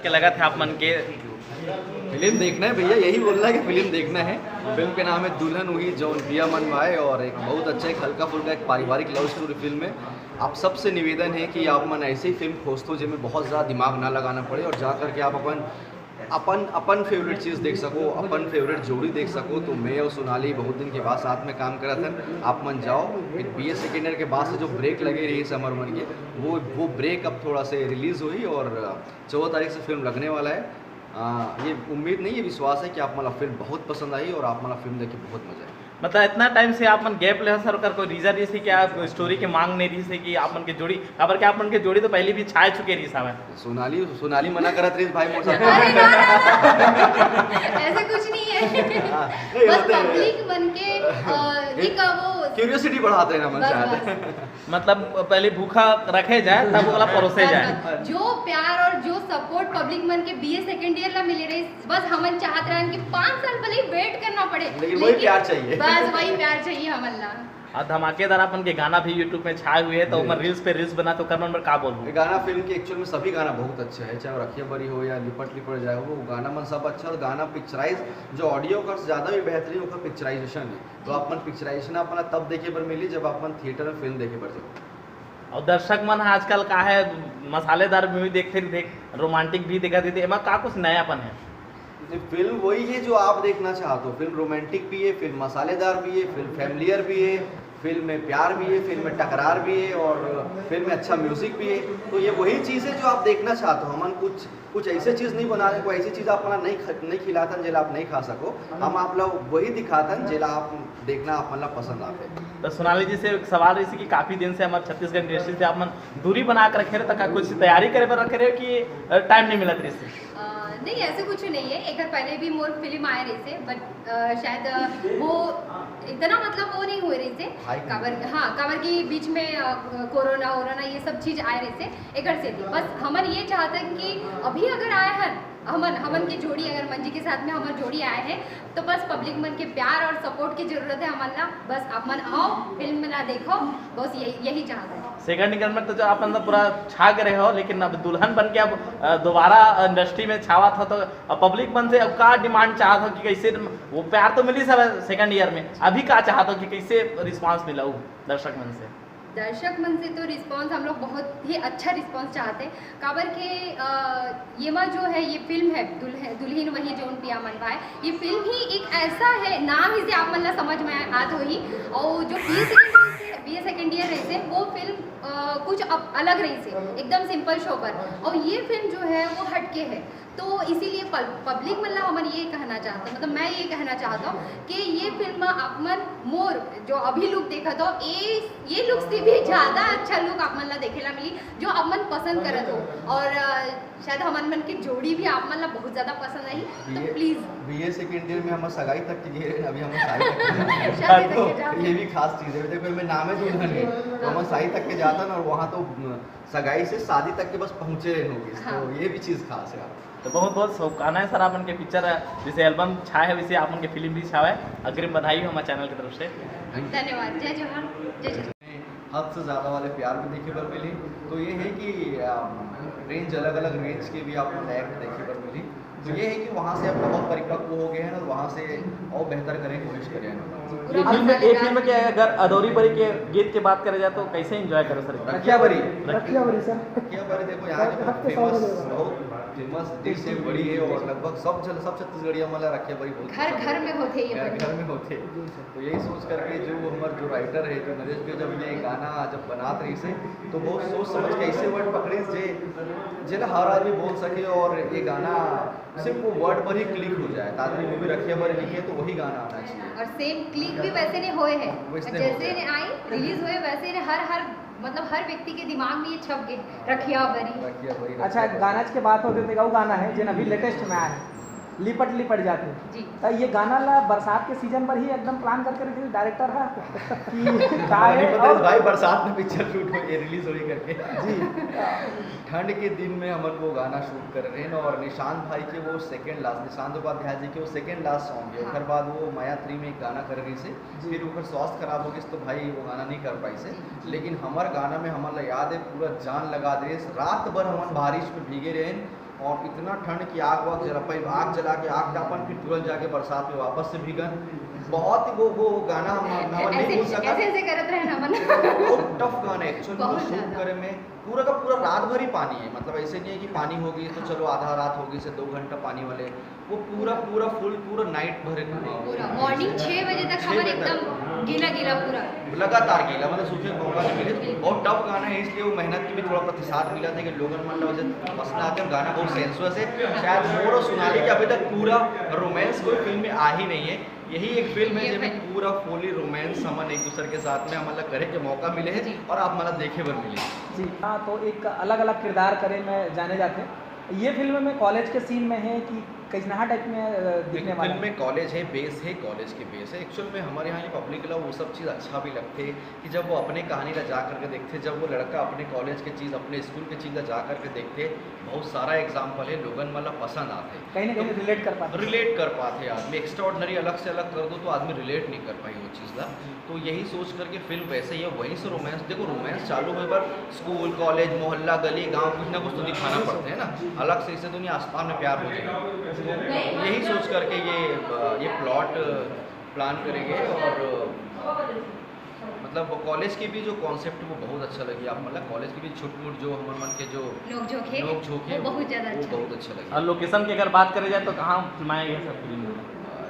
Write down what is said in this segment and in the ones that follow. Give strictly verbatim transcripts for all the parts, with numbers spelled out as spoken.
के लगत हे आप मन के? फिल्म देखना है भैया, यही बोलना है कि फिल्म देखना है। फिल्म के नाम है दुल्हन हुई जौन पिया मन भाए और एक बहुत अच्छा, एक हल्का फुल्का, एक पारिवारिक लव स्टोरी फिल्म है। आप सबसे निवेदन है कि आप मन ऐसे ही फिल्म खोजतो जेमे बहुत ज़्यादा दिमाग ना लगाना पड़े और जा करके आप अपन अपन अपन फेवरेट चीज़ देख सको, अपन फेवरेट जोड़ी देख सको। तो मैं और सोनाली बहुत दिन के बाद साथ में काम करत हन। आप मन जाओ, एक बी ए सेकेंड ईयर के बाद से जो ब्रेक लगे रही समर मन के, वो वो ब्रेक अब थोड़ा से रिलीज हुई और चौदह तारीख से फिल्म लगने वाला है। आ, ये उम्मीद नहीं, ये विश्वास है कि आप मन ला फिल्म बहुत पसंद आई और आप मन ला फिल्म देख के बहुत मजा आए। मतलब इतना टाइम से आप मन गैप ले सर, ओकर कोई रीजन रहिस कि आप स्टोरी के मांग नहीं रहिस कि आप मन के जोड़ी, काबर के आप मन के जोड़ी तो पहले भी छाए चुके रहिस हवय। सोनाली सोनाली मना करत रहिस भाई मोर साथ। अरे ना, ना, ना। ऐसा कुछ नहीं है। हाँ, नहीं, बस होते हैं। पब्लिक मन के अ, एक वो क्यूरियोसिटी बढ़ाते हैं ना मन बस, शायद। बस। मतलब पहले भूखा रखे जाए तब ओला परोसे जाए। जो प्यार और जो सपोर्ट पब्लिक मन के बी ए सेकेंड ईयर ला मिले रहे, बस हमन चाहत रहन कि पाँच साल भले ही वेट करना पड़े, लेकिन वही प्यार चाहिए। बस वही प्यार चाहिए हमन ला। और धमाकेदार अपन के गाना भी यूट्यूब में छाए हुए हैं, तो जी। ओमन रील्स पे रील्स बनात हे, ओकर मन बर का बोलबो? ये गाना फिल्म के एक्चुअल में सभी गाना बहुत अच्छे हैं, चाहे वो रखिया बरी हो या लिपट लिपट जाए हो, वो गाना मन सब अच्छा। और गाना पिक्चराइज जो ऑडियो का ज़्यादा भी बेहतरीन ओकर पिक्चराइजेशन है। तो आप मन पिक्चराइजेशन आप मन तब देखे बर मिली जब आप मन थिएटर में फिल्म देखे बर जाओ। और दर्शक मन ह आजकल का है, मसालेदार मूवी देखते देख रोमांटिक भी देखा देते, एमा का कुछ नयापन है? ये फिल्म वही है जो आप देखना चाहते हो। फिल्म रोमांटिक भी है, फिल्म मसालेदार भी है, फिल्म फैमिलियर भी है, फिल्म में प्यार भी है, फिल्म में टकरार भी है और फिल्म में अच्छा म्यूजिक भी है। तो ये वही चीज़ है जो आप देखना चाहते हो। हमन कुछ कुछ ऐसे चीज़ नहीं बना रहे, कोई ऐसी चीज़ आप अपना नहीं ख- नहीं खिलातन जेला आप नहीं खा सको। हम आप लोग वही दिखातन जेला आप देखना आप मन ला पसंद आते। तो सोनाली जी से एक सवाल रही कि काफी दिन से हमारे छत्तीसगढ़ इंडस्ट्री से आप मन दूरी बना के रखे रहे, तो का कुछ तैयारी करे बर रखे रहे कि टाइम नहीं मिलत रही? अ, नहीं, ऐसे कुछ नहीं है। एक बार पहले भी मोर फिल्म आए रही से, बट शायद अ, वो इतना मतलब वो नहीं हुए रही से। Hype काबर हाँ, काबर के बीच में अ, कोरोना वोरोना ये सब चीज आए रही से, एकर से थी। बस हमन ये चाहते हैं कि अभी अगर आए हैं हमन हमन की जोड़ी, अगर मंजी के साथ में हमार जोड़ी आए हैं, तो बस पब्लिक मन के प्यार और सपोर्ट की जरूरत है हमन ला। बस आप मन आओ, फिल्म ला देखो, बस यही यही चाहते हैं। सेकंड ईयर में तो जो आप अंदर पूरा छा गए हो, लेकिन अब दुल्हन बन के अब अ, दोबारा इंडस्ट्री में छावत हो, तो अब पब्लिक मन से अब का डिमांड चाहत हो कि कैसे वो प्यार तो मिली सब सेकंड ईयर में, अभी का चाहत हो कि कैसे रिस्पांस मिला वो दर्शक मन से? दर्शक मन से तो रिस्पांस हम लोग बहुत ही अच्छा रिस्पांस चाहते हैं, काबर के अ, ये मा जो है, ये फिल्म है दुल्ह- दुल्हिन वही जौन पिया मन भाए। ये फिल्म ही एक ऐसा है, नाम ही से आप मन ला समझ में आत होही। और जो बी A second B A second year रही से, वो फिल्म अ, कुछ अप, अलग रही से, एकदम सिंपल सोबर। और ये फिल्म जो है वो हटके है, तो इसीलिए पब- पब्लिक मन ला हमन ये कहना चाहते हैं, मतलब मैं ये कहना चाहता हूँ कि ये फिल्म आप मन मोर जो अभी लुक देखा था, ये ये लुक से भी ज्यादा अच्छा लुक आप मन ला देखे ला मिली, जो आप मन पसंद करत हो। और अ, शायद हमन मन की जोड़ी भी आप मन ला बहुत ज्यादा पसंद आई, तो please. B A second year में हम सगाई तक के गए रहे, अभी हम शादी तक के शादी तो तक के जाते। ये भी खास चीज़ है। देखो, मैं नाम है दुल्हन है, तो हम शादी तक के जाता ना, और वहाँ तो सगाई से शादी तक के बस पहुँचे रहे होंगे। हाँ। तो ये भी चीज़ खास है। तो बहुत बहुत शुभकामनाएं सर, आप मन के पिक्चर जैसे एल्बम छाए है, वैसे आप मन के फिल्म भी छावे। अग्रिम बधाई हो हमारे चैनल की तरफ से। धन्यवाद। जय जोहार। जय जोहार। हद से ज़्यादा वाले प्यार भी देखे बर मिली। तो ये है कि रेंज, अलग अलग रेंज के भी आप एक्ट देखे बर मिली। तो ये है कि वहाँ से आप बहुत परिपक्व हो गए हैं और वहाँ से और बेहतर करने की कोशिश करें। ये फिल्म, ये फिल्म के अगर अदौरी बरी के गीत की बात करें जाए तो कैसे एंजॉय करो सर? रखिया बरी। रखिया बरी सर। रखिया बरी, देखो, यहाँ के बहुत हद के फेमस, सामने। बहुत फेमस डिश है, बड़ी है और लगभग सब जन, सब छत्तीसगढ़िया मन ला रखिया बरी बहुत घर पसंद घर है। में होते ये घर बड़ी। घर में होते। तो यही सोच करके जो हमारे जो राइटर है, जो नरेश भाई, जब ये गाना जब बनात रही से, तो बहुत सोच समझ के ऐसे वर्ड पकड़े जे जेला हर आदमी बोल सके और ये गाना सिर्फ वो वर्ड पर ही क्लिक हो जाए। तो आदमी मूवी रखिया बरी लिखे तो वही गाना आना चाहिए। और सेम क्लिक भी वैसे ने होए है, वैसे ने जैसे होए। ने आई, रिलीज हुए, वैसे ने हर हर मतलब हर व्यक्ति के दिमाग में ये छप गए, रखिया बरी। रखिया बरी, अच्छा, रखिया बरी। गाना के बात होते तो वो गाना है जेन अभी लेटेस्ट में आया है, लिपट लिपट जाते। जी। तो ये गाना ला बरसात के सीजन पर ही एकदम प्लान करके रखे डायरेक्टर है कि का नहीं है पता और भाई, बरसात में पिक्चर शूट हो, ये रिलीज हो करके। जी। ठंड के दिन में हमन वो गाना शूट कर रहे हैं और निशांत भाई के वो सेकंड लास्ट, निशांत उपाध्याय जी के वो सेकंड लास्ट सॉन्ग है। हाँ। ओकर बाद वो माया थ्री में एक गाना कर रही से, जी। फिर ओकर स्वास्थ्य खराब हो गया तो भाई वो गाना नहीं कर पाई से। जी। लेकिन हमार गाना में हमन ला याद है पूरा जान लगा दे, रात भर हमन बारिश में भीगे रहे और इतना ठंड कि आग वाग जला, पहले आग जला के आग तापन, फिर तुरंत जाके बरसात में वापस से भीगन। बहुत ही वो वो गाना हम हम नहीं ऐसे भूल सकत। ऐसे ऐसे करत रहे ना अपन। बहुत टफ गाना एक्चुअल में बहुत शूट ज्यादा। करे में। पूरा का पूरा रात भर ही पानी है, मतलब ऐसे नहीं है कि पानी हो गई तो चलो आधा रात हो गई से दो घंटा पानी वाले, वो पूरा पूरा फुल पूरा नाइट भर पूरा मॉर्निंग छः बजे तक छः हमारे बजे तक। एकदम गीला गीला पूरा। लगातार गीला, मतलब सूखे का मौका नहीं मिले। बहुत टफ गाना है, इसलिए वो मेहनत की भी थोड़ा प्रतिसाद मिला था कि लोगन मन ला वजह पसंद आते हैं। गाना बहुत सेंसुअस है। शायद मोर और सोनाली के अभी तक पूरा रोमांस कोई फिल्म में आ ही नहीं है। यही एक फिल्म है ये जिसमें है। पूरा फुली रोमांस हमन एक दूसरे के साथ में हमन ला करे के मौका मिले है जी। और आप मन ला देखे बर मिले। जी हाँ, तो एक अलग अलग किरदार करे में जाने जाथे। ये फिल्म में कॉलेज के सीन में है कि कैसनहा टाइप में अ, दिखने वाला फिल्म है? में कॉलेज है, बेस है, कॉलेज के बेस है। एक्चुअल में हमारे यहाँ ये पब्लिक ला वो सब चीज़ अच्छा भी लगते कि जब वो अपने कहानी ला जा करके देखते, जब वो लड़का अपने कॉलेज के चीज़, अपने स्कूल के चीज़ ला जा करके देखते, बहुत सारा एग्जाम्पल है, लोगन मन ला पसंद आते। कहीं ना कहीं रिलेट कर पाते। रिलेट कर पाते आदमी, एक्स्ट्राऑर्डिनरी अलग से अलग कर दो तो आदमी रिलेट नहीं कर पाई वो चीज़ ला। तो यही सोच करके फिल्म वैसे ही है, वहीं से रोमांस। देखो, रोमांस चालू होए पर स्कूल, कॉलेज, मोहल्ला, गली, गांव, कुछ ना कुछ तो दिखाना पड़ता है ना। अलग से इसे दुनिया आसमान में प्यार हो जाएगा। तो यही सोच करके ये ये प्लॉट प्लान करेंगे। और मतलब वो कॉलेज के भी जो कॉन्सेप्ट वो बहुत अच्छा लगी आप, मतलब कॉलेज के भी छुटमुट जो हमर मन के जो नोक झोंक है, नोक झोंक है, वो बहुत ज्यादा वो अच्छा बहुत लगा। अच्छा लगी। और लोकेशन की अगर बात करी जाए तो कहाँ फिल्माया गया सर फिल्म?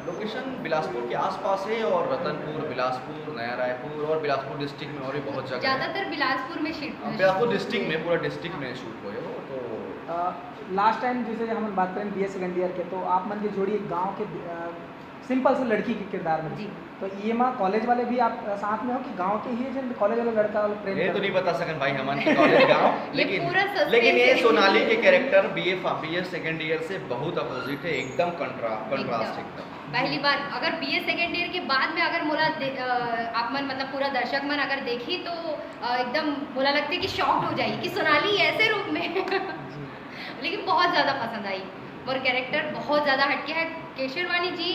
लोकेशन बिलासपुर के आसपास है और रतनपुर, बिलासपुर, नया रायपुर और बिलासपुर डिस्ट्रिक्ट में और भी बहुत जगह है। ज्यादातर बिलासपुर में शूट बिलासपुर डिस्ट्रिक्ट में, पूरा डिस्ट्रिक्ट में शूट हुए हो तो लास्ट टाइम जैसे हम बात करें बीए सेकंड ईयर के, तो आप मन के जोड़ी एक गांव के सिंपल से लड़की के किरदार में। जी। तो ये माँ कॉलेज वाले भी आप अ, साथ में हो कि गांव के ही है जिन कॉलेज वाला लड़का वाला प्रेम ये कर तो रहे नहीं हैं? बता सकन भाई, हमारे कॉलेज गांव। ये लेकिन पूरा suspense लेकिन ये है। सोनाली के character BA BA second year से बहुत अपोजिट है, एकदम कंट्रा कंट्रास्ट एकदम। पहली बार अगर बीए सेकंड ईयर के बाद में अगर मोला दे- अ, आप मन मतलब पूरा दर्शक मन अगर देखी तो अ, एकदम मोला लगते कि शॉक हो जाए कि सोनाली ऐसे रूप में। लेकिन बहुत ज़्यादा पसंद आई। मोर कैरेक्टर बहुत ज़्यादा हटके है। केशरवानी जी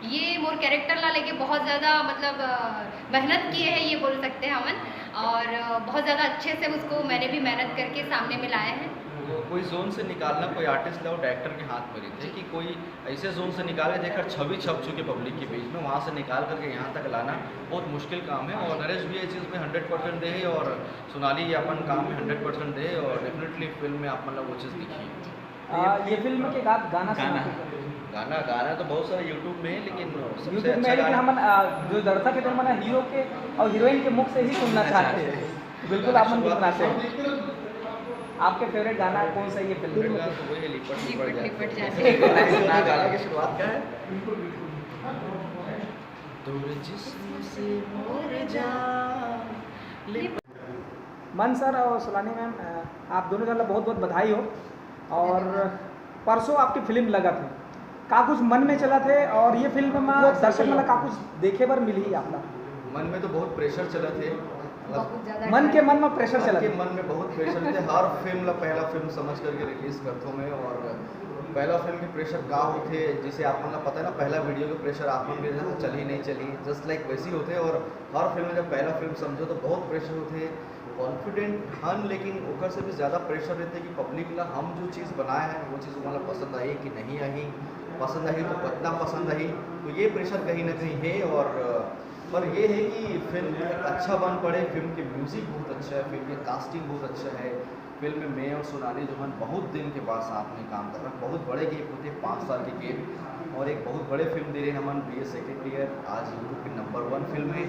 ये मोर कैरेक्टर ला लेके बहुत ज़्यादा मतलब अ, मेहनत किए हैं, ये बोल सकते हैं हमन। और अ, बहुत ज़्यादा अच्छे से उसको मैंने भी मेहनत करके सामने में लाया है। कोई जोन से निकालना, कोई आर्टिस्ट लाओ, डायरेक्टर के हाथ में रहते हैं कि कोई ऐसे जोन से निकाले जेकर छवि छप चुके पब्लिक के बीच में, वहाँ से निकाल करके यहाँ तक लाना बहुत मुश्किल काम है। और नरेश भी ये चीज़ में हंड्रेड परसेंट दे है और सोनाली ये अपन काम में हंड्रेड परसेंट दे है और डेफिनेटली फिल्म में आप मतलब वो चीज़ दिखी है। आ, ये फिल्म के बाद गाना सुना गाना। के गाना गाना तो बहुत सारे यूट्यूब में है, लेकिन सबसे यूट्यूब में अच्छा है, लेकिन गाना हम आ, जो दर्शक है तो मैंने हीरो के और हीरोइन के मुख से ही सुनना चाहते हैं। बिल्कुल आप मन कितना से। आपके फेवरेट गाना कौन सा है ये फिल्म मेरा में? गाना तो वही है, लिपट लिपट लिपट जाते लिपट हैं। जाते हैं। गाना की शुरुआत क्या है? दूर जिस्म से मोर जान लिपट मन सर और सोलानी मैम, अ, आप दोनों जन ला बहुत बहुत बधाई हो। और परसों आपकी फिल्म लगा थे, का कुछ मन में चला थे और ये फिल्म में दर्शक मन ला का कुछ देखे बर मिली आपका? मन में तो बहुत प्रेशर चला थे, मतलब बहुत ज़्यादा मन के मन में प्रेशर चला के थे। मन में बहुत प्रेशर थे। हर फिल्म ला पहला फिल्म समझ करके रिलीज करता हूँ मैं। और पहला फिल्म के प्रेशर का होते, जिसे आप मन ला पता है ना, पहला वीडियो के प्रेशर आप मन भी रहना, चली नहीं चली, जस्ट लाइक वैसे ही होते। और हर फिल्म जब पहला फिल्म समझो तो बहुत प्रेशर होते, कॉन्फिडेंट हन, लेकिन ओकर से भी ज़्यादा प्रेशर रहते कि पब्लिक ला हम जो चीज़ बनाए हैं वो चीज़ ओमन ला पसंद आही कि नहीं आही, पसंद आही तो कितना पसंद आही, तो ये प्रेशर कहीं ना कहीं है। और पर ये है कि फिल्म एक अच्छा बन पड़े, फिल्म के म्यूजिक बहुत अच्छा है, फिल्म के कास्टिंग बहुत अच्छा है। फिल्म में मैं और सोनाली जो हन बहुत दिन के बाद साथ में काम कर रहा, बहुत बड़े गैप होते, पाँच साल के गैप, और एक बहुत बड़े फिल्म दे रहे हैं हमन बी ए सेकेंड ईयर, आज यूट्यूब पे नंबर वन फिल्म है।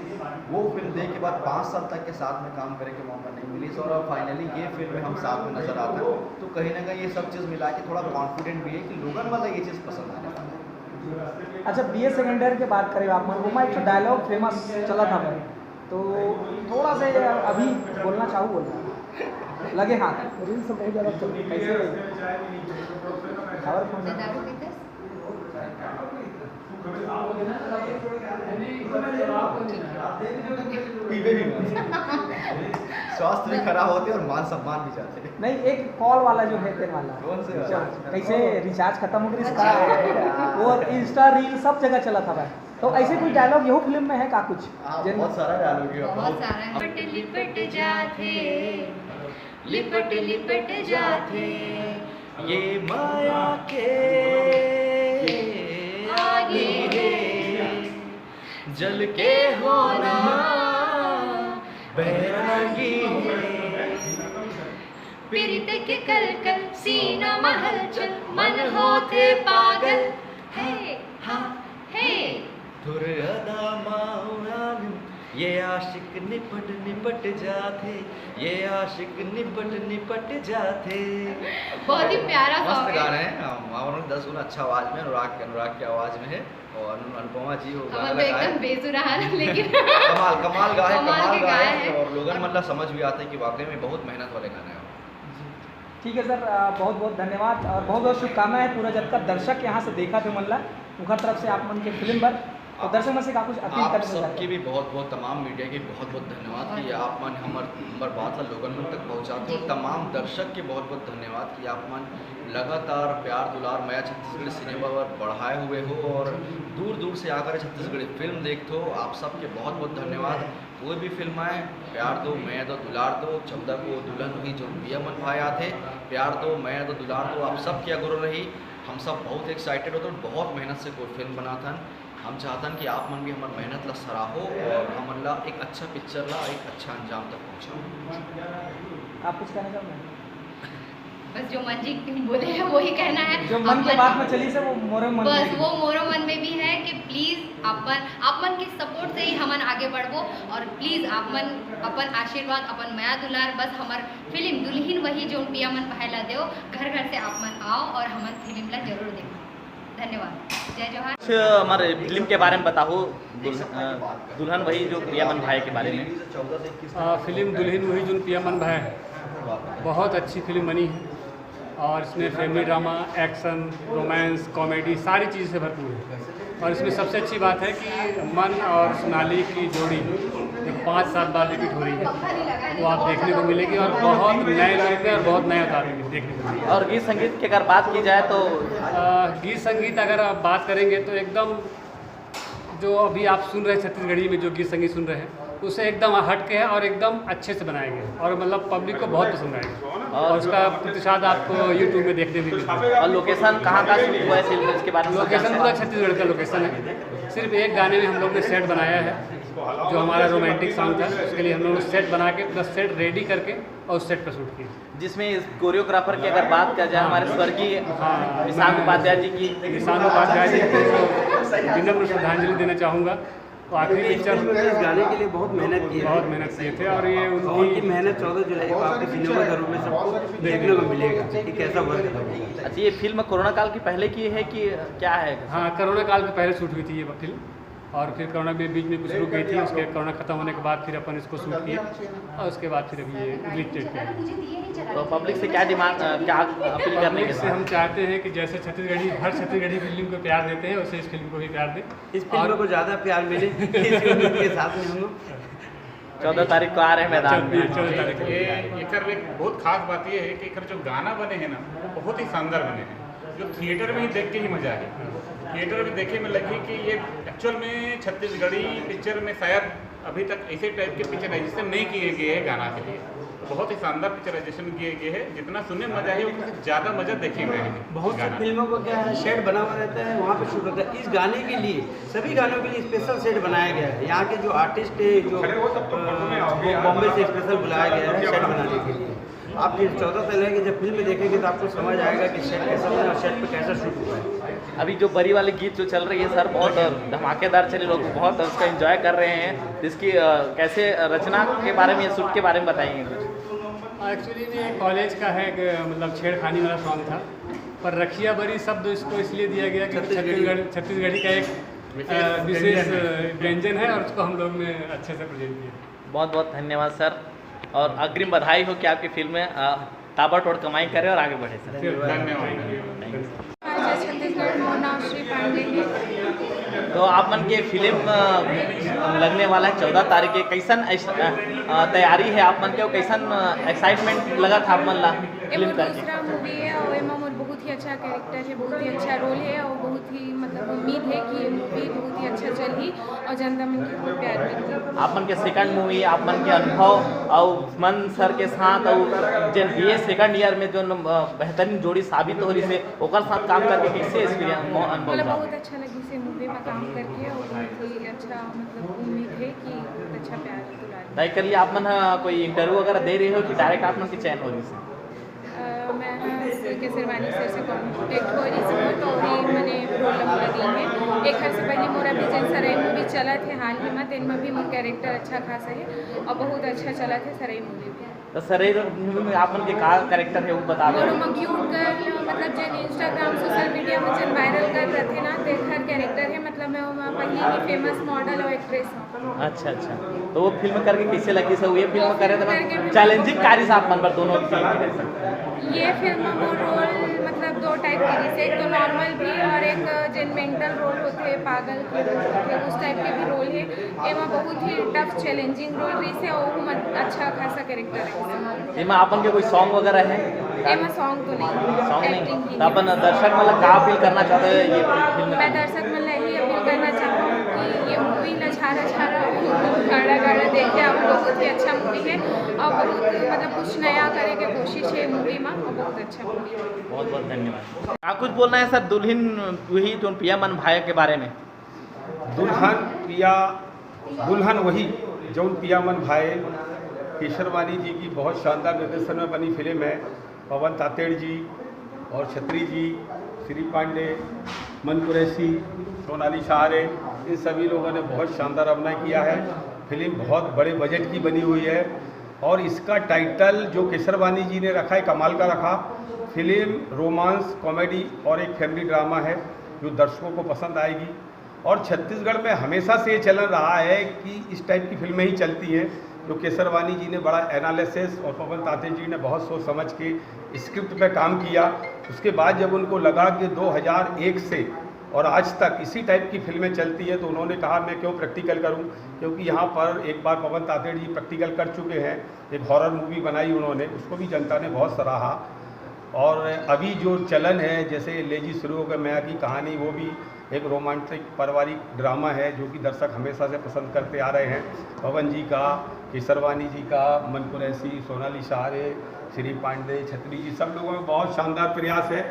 वो फिल्म देख के बाद पाँच साल तक के साथ में काम करे के मौका नहीं मिली, और अब फाइनली ये फिल्म में हम साथ में नजर आते हैं, तो कहीं ना कहीं ये सब चीज़ मिला के थोड़ा कॉन्फिडेंट भी है कि लोगन वाला ये चीज़ पसंद आने वाला है। अच्छा, बी ए सेकेंड ईयर के बात करें आप मन, ओमा एक डायलॉग फेमस चला था भाई, तो थोड़ा सा अभी बोलना चाहूँ, बोलना लगे हाथ। रील्स में बहुत ज़्यादा चल रही। कैसे? खबर कौन सा? दारू पीते? पीबे भी मत। स्वास्थ्य भी खराब होते और मान सम्मान भी जाते। नहीं, एक कॉल वाला जो है तेरे वाला। कौन से वाला? कैसे रिचार्ज खत्म हो गया इसका? अरे यार। और इंस्टा रील सब जगह चला था भाई, तो ऐसे कोई डायलॉग यहो फिल्म में है का कुछ? हाँ, जिन- बहुत सारा डायलॉग है, बहुत सारा है। लिपट लिपट जाथे, लिपट लिपट जाथे, ये माया के आगी है, जल के होना बैरागी है। पीरित के कल कल सीना महल चल मन होते पागल। हे, हाँ, हे। धुर अदा माउरान, ये आशिक निपट निपट जाते, ये आशिक निपट निपट जाते। बहुत ही प्यारा मस्त सॉन्ग है। गाना है। हाँ, माउरान दस गुना अच्छा आवाज में, अनुराग अनुराग की आवाज में है। और अनु- अनुपमा जी वो गाना हमर तो लगाए। एकदम बेसुरा है ना, लेकिन कमाल, कमाल गाए, कमाल कमाल के गाए गाए हैं। और लोगन मन ला समझ भी आते हैं कि वाकई में बहुत मेहनत वाले गाने हैं। जी। ठीक है सर, अ, बहुत बहुत धन्यवाद और बहुत बहुत शुभकामनाएं है पूरा जब तक दर्शक यहाँ से देखा थे मन ला, उनका तरफ से आप मन के फिल्म बर। तो आप दर्शक मन से का कुछ अपील आप करना चाहते सबके हैं? भी बहुत बहुत, तमाम मीडिया के बहुत बहुत धन्यवाद कि आप मन हमर हमर बात ला लोगन मन तक पहुँचाते हो। जी। तमाम दर्शक के बहुत बहुत धन्यवाद कि आप मन लगातार प्यार दुलार मया छत्तीसगढ़ी सिनेमा बर बढ़ाए हुए हो और दूर दूर से आकर छत्तीसगढ़ी फिल्म देखते हो। आप सबके बहुत बहुत धन्यवाद। कोई भी फिल्म आए, प्यार दो, मया दो, दुलार दो। चौदह को दुल्हन हुई जो पिया मन भाई आते, प्यार दो, मया दो, दुलार दो, आप सबके अगुरो रही। हम सब बहुत एक्साइटेड होते हैं, बहुत मेहनत से कोई फिल्म बनाथन। हम चाहतन कि आप मन भी हमर मेहनत ला सराहो और हमन ला एक अच्छा पिक्चर ला एक अच्छा अंजाम तक पहुँचाओ। आप कुछ कहना चाहोगे? बस जो मन जी बोले हैं, वही कहना है। जो मन के बात में चली से, वो मोरो मन बस में। वो मोरो मन में भी है कि प्लीज अपन, आप मन के सपोर्ट से ही हमन आगे बढ़बो। और प्लीज आप मन अपन आशीर्वाद, अपन मया दुलार बस हमर फिल्म दुल्हिन वही जो पिया मन भाई ला देव, घर घर से आप मन आओ और हमन फिल्म ला जरूर देखो। धन्यवाद। जय जोहार। कुछ हमारे फिल्म के बारे में बताओ, दुल्हन, अ, दुल्हन वही जो पिया मन भाई के बारे में। अ, फिल्म दुल्हिन वही जो पिया मन भाई है, बहुत अच्छी फिल्म बनी है और इसमें family drama, action, romance, comedy सारी चीज़ से भरपूर है। और इसमें सबसे अच्छी बात है कि मन और सोनाली की जोड़ी जो पाँच सात बार रिपीट हो रही है, वो आप देखने को मिलेगी और बहुत नए लोग में और बहुत नए अवतार में देखने को मिलेगी। और गीत संगीत की अगर बात की जाए तो? अ, गीत संगीत अगर आप बात करेंगे तो एकदम जो अभी आप सुन रहे हैं छत्तीसगढ़ी में जो गीत संगीत सुन रहे हैं, उससे एकदम हट के है और एकदम अच्छे से बनाया गया है और मतलब पब्लिक को बहुत पसंद आएगा। और और उसका प्रतिशत आपको YouTube में देखने भी मिलेगा। और लोकेशन कहाँ का शूट हुआ है फिल्म, इसके बारे में लोकेशन पूरा छत्तीसगढ़ का लोकेशन है। सिर्फ एक गाने में हम लोग ने सेट बनाया है, जो हमारा रोमांटिक सॉन्ग था, उसके लिए हम लोग ने सेट बना के पूरा सेट रेडी करके और सेट पर शूट किया। जिसमें कोरियोग्राफर की अगर बात किया जाए, हमारे स्वर्गीय हाँ, निशांत उपाध्याय जी की। निशांत उपाध्याय जी को विनम्र श्रद्धांजलि देना चाहूँगा। तो आखिरी इस पिक्चर फिल्म में इस गाने के लिए बहुत मेहनत की है। बहुत मेहनत किए थे और ये और उनकी उनकी मेहनत चौदह जुलाई को आपको सिनेमाघरों में सबको देखने को मिलेगा कि कैसा वर्क था वो। अच्छा, ये फिल्म कोरोना काल की पहले की है कि क्या है? हाँ, कोरोना काल के पहले शूट हुई थी ये फिल्म और फिर कोरोना में बीच में कुछ रुक गई थी। उसके कोरोना खत्म होने के बाद फिर अपन इसको शूट किए और उसके बाद फिर अभी ये रिलीज डेट पे है। तो पब्लिक से क्या डिमांड, अ, क्या अपील करने पब्लिक के से बाद? हम चाहते हैं कि जैसे छत्तीसगढ़ी, हर छत्तीसगढ़ी फिल्म को प्यार देते हैं, वैसे इस फिल्म को भी प्यार दें। इस फिल्म और को ज़्यादा प्यार मिले, इसी उम्मीद के साथ में हम लोग। चौदह तारीख को आ रहे हैं मैदान में। चौदह तारीख को। ये एकर एक बहुत खास बात ये है कि एकर जो गाना बने हैं ना, वो बहुत ही शानदार बने हैं, जो थिएटर में ही देख के ही मजा आए। थिएटर में देखे में लगी कि ये एक्चुअल में छत्तीसगढ़ी पिक्चर में शायद अभी तक ऐसे टाइप के पिक्चराइजेशन नहीं किए गए हैं गाना के लिए। तो बहुत ही शानदार पिक्चराइजेशन किए गए हैं, जितना सुने मजा है, उससे ज़्यादा मजा देखे में है। बहुत सी गाना। फिल्मों को क्या है, सेट बना हुआ रहता है, वहाँ पे शूट होता है। इस गाने के लिए, सभी गानों के लिए स्पेशल सेट बनाया गया है। यहाँ के जो आर्टिस्ट है, जो, अ, वो बॉम्बे से स्पेशल बुलाया गया है सेट बनाने के लिए। आप ये चौदह तारीख की जब फिल्म देखेंगे तो आपको समझ आएगा कि सेट कैसा बना और सेट पे कैसा शूट हुआ है। अभी जो बरी वाले गीत जो चल रही है सर, बहुत धमाकेदार चली, लोग बहुत उसका एंजॉय कर रहे हैं। इसकी, अ, कैसे रचना के बारे में, शूट के बारे में बताएंगे कुछ? एक्चुअली ये कॉलेज का है, एक, मतलब छेड़खानी वाला सॉन्ग था, पर रखिया बरी शब्द इसको इसलिए दिया गया कि छत्तीसगढ़ी। छत्तीसगढ़, छत्तीसगढ़ी का एक, विशेष अ, विशेष व्यंजन है। अ, व्यंजन है और उसको हम लोग ने अच्छे से प्रेजेंट किया। बहुत बहुत धन्यवाद सर, और अग्रिम बधाई हो कि आपकी फिल्म, अ, ताबड़तोड़ कमाई करे और आगे बढ़े सर। धन्यवाद। धन्यवाद। Thank you। जय छत्तीसगढ़, मोर नाम श्री पांडे है। तो आप मन के फिल्म, अ, लगने वाला है चौदह तारीख के, कैसन ऐस-, अ, अ, तैयारी है आप मन के, और कैसन, अ, एक्साइटमेंट लगा था आप मन ला ये फिल्म मोर करके? दूसरा मूवी है और एमा मोर बहुत ही अच्छा कैरेक्टर है, बहुत ही अच्छा रोल है और बहुत ही मतलब उम्मीद है कि ये मूवी बहुत ही अच्छा चले। ही और जनता मन के बहुत प्यार मिलही। आप मन के सेकंड मूवी, आप मन के अनुभव और मन सर के साथ और जेन बीए सेकंड ईयर में जो बेहतरीन जोड़ी साबित हो रही से, ओकर साथ काम करके कैसे एक्सपीरियंस, अनुभव मतलब था? बहुत अच्छा लगी से मूवी में काम करके और बहुत ही अच्छा, मतलब उम्मीद है कि बहुत अच्छा प्यार दुलार तय कर लिया आप मन, हाँ, कोई इंटरव्यू वगैरह दे रहे हो कि डायरेक्ट आप मन के चयन हो रही से? अ, मैं हाँ, स- केसरवानी सर से कॉन्टेक्ट हो रही थी, तो ही मैंने रोल नंबर दी है। एक हर से पहले मोरा भी जैन सरई मूवी चला थे हाल ही में, तेन में भी मोर कैरेक्टर अच्छा खासा है और बहुत अच्छा चला थे सरई मूवी भी। तो सर, ये मूवी में आप मन के का कैरेक्टर है, वो बता दो। और मैं क्यूट गर्ल, मतलब जेन इंस्टाग्राम सोशल मीडिया में जेन वायरल कर रहे थे ना, ते हर कैरेक्टर है। मतलब मैं वहाँ पहले ही फेमस मॉडल और एक्ट्रेस हूँ। अच्छा, अच्छा। तो वो फिल्म करके कैसे लगी सर? ये फिल्म करे तो करके भी चैलेंजिंग कार्य से आप मन पर दोनों की फिल्म की। ये फिल्म में वो रोल मतलब दो टाइप के, जैसे एक तो नॉर्मल भी और एक जेन मेंटल रोल होते हैं, पागल के रोल होते हैं, उस टाइप के भी रोल है। एमा बहुत ही टफ चैलेंजिंग रोल रही से, और वो मन अच्छा खासा कैरेक्टर है। एमा आप मन के कोई सॉन्ग वगैरह है? एमा सॉन्ग तो नहीं, सॉन्ग एक्टिंग नहीं। ही। तो अपन दर्शक मतलब का अपील करना चाहते हैं ये फिल्म मैं में? दर्शक मन ला यही अपील करना चाहूँ कि ये मूवी ला झारा झारा गाड़ा गाड़ा देखे, आप बहुत ही अच्छा मूवी है और बहुत मतलब कुछ नया करे के कोशिश है मूवी में और बहुत अच्छा मूवी है। बहुत बहुत धन्यवाद। क्या कुछ बोलना है सर, दुल्हन वही जो पिया मन भाई के बारे में? दुल्हन पिया, दुल्हन वही जौन पिया मन भाए, केसरवानी जी की बहुत शानदार निर्देशन में बनी फिल्म है। पवन तातेड़ जी और छत्री जी, श्री पांडे, मन कुरैशी, सोनाली सहारे, इन सभी लोगों ने बहुत शानदार अभिनय किया है। फिल्म बहुत बड़े बजट की बनी हुई है और इसका टाइटल जो केसरवानी जी ने रखा है, कमाल का रखा। फिल्म रोमांस, कॉमेडी और एक फैमिली ड्रामा है जो दर्शकों को पसंद आएगी। और छत्तीसगढ़ में हमेशा से ये चलन रहा है कि इस टाइप की फिल्में ही चलती हैं, जो केसरवानी जी ने बड़ा एनालिसिस और पवन तातेड़ जी ने बहुत सोच समझ के स्क्रिप्ट पे काम किया। उसके बाद जब उनको लगा कि दो हज़ार एक से और आज तक इसी टाइप की फिल्में चलती है, तो उन्होंने कहा, मैं क्यों प्रैक्टिकल करूं, क्योंकि यहाँ पर एक बार पवन तातेड़ जी प्रैक्टिकल कर चुके हैं, एक हॉरर मूवी बनाई उन्होंने, उसको भी जनता ने बहुत सराहा। और अभी जो चलन है, जैसे ले जी शुरू हो गए मया की कहानी, वो भी एक रोमांटिक पारिवारिक ड्रामा है, जो कि दर्शक हमेशा से पसंद करते आ रहे हैं। पवन जी का, केसरवानी जी का, मन कुरैशी, सोनाली सहारे, श्री पांडे, छत्री जी, सब लोगों में बहुत शानदार प्रयास है।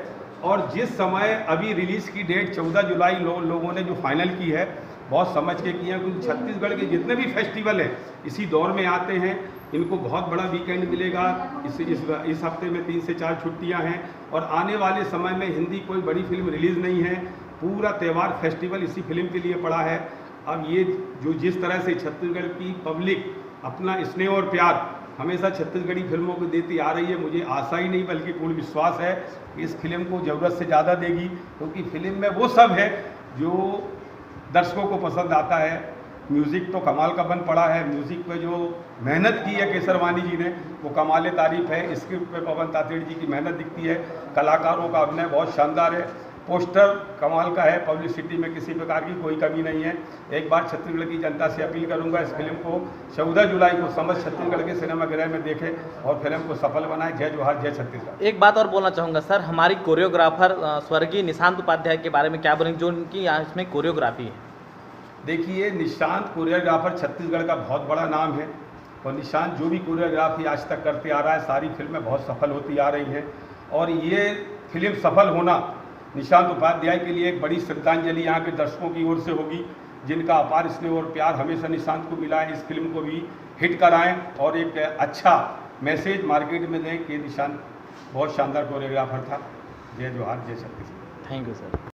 और जिस समय अभी रिलीज की डेट चौदह जुलाई लो, लोगों ने जो फाइनल की है, बहुत समझ के किए हैं, क्योंकि छत्तीसगढ़ के जितने भी फेस्टिवल हैं, इसी दौर में आते हैं। इनको बहुत बड़ा वीकेंड मिलेगा। इस इस इस हफ्ते में तीन से चार छुट्टियां हैं और आने वाले समय में हिंदी कोई बड़ी फिल्म रिलीज नहीं है। पूरा त्यौहार, फेस्टिवल इसी फिल्म के लिए पड़ा है। अब ये जो जिस तरह से छत्तीसगढ़ की पब्लिक अपना स्नेह और प्यार हमेशा छत्तीसगढ़ी फिल्मों को देती आ रही है, मुझे आशा ही नहीं बल्कि पूर्ण विश्वास है कि इस फिल्म को ज़रूरत से ज़्यादा देगी, क्योंकि फिल्म में वो सब है जो दर्शकों को पसंद आता है। म्यूज़िक तो कमाल का बन पड़ा है। म्यूज़िक पे जो मेहनत की है केसरवानी जी ने, वो कमाल तारीफ है। स्क्रिप्ट पे पवन तातेड़ जी की मेहनत दिखती है। कलाकारों का अभिनय बहुत शानदार है। पोस्टर कमाल का है। पब्लिसिटी में किसी प्रकार की कोई कमी नहीं है। एक बार छत्तीसगढ़ की जनता से अपील करूंगा, इस फिल्म को चौदह जुलाई को समस्त छत्तीसगढ़ के सिनेमाघरों में देखें और फिल्म को सफल बनाएं। जय जोहार, जय छत्तीसगढ़। एक बात और बोलना चाहूँगा सर, हमारी कोरियोग्राफर स्वर्गीय निशांत उपाध्याय के बारे में क्या बोलेंगे, जो उनकी यहाँ इसमें कोरियोग्राफी है? देखिए, निशांत कोरियोग्राफर छत्तीसगढ़ का बहुत बड़ा नाम है और निशांत जो भी कोरियोग्राफी आज तक करते आ रहा है, सारी फिल्में बहुत सफल होती आ रही हैं। और ये फिल्म सफल होना निशांत उपाध्याय के लिए एक बड़ी श्रद्धांजलि यहाँ के दर्शकों की ओर से होगी, जिनका अपार स्नेह और प्यार हमेशा निशांत को मिला है। इस फिल्म को भी हिट कराएं और एक अच्छा मैसेज मार्केट में दें कि निशांत बहुत शानदार कोरियोग्राफर था। जय जोहार, जय छत्तीसगढ़। Thank you sir.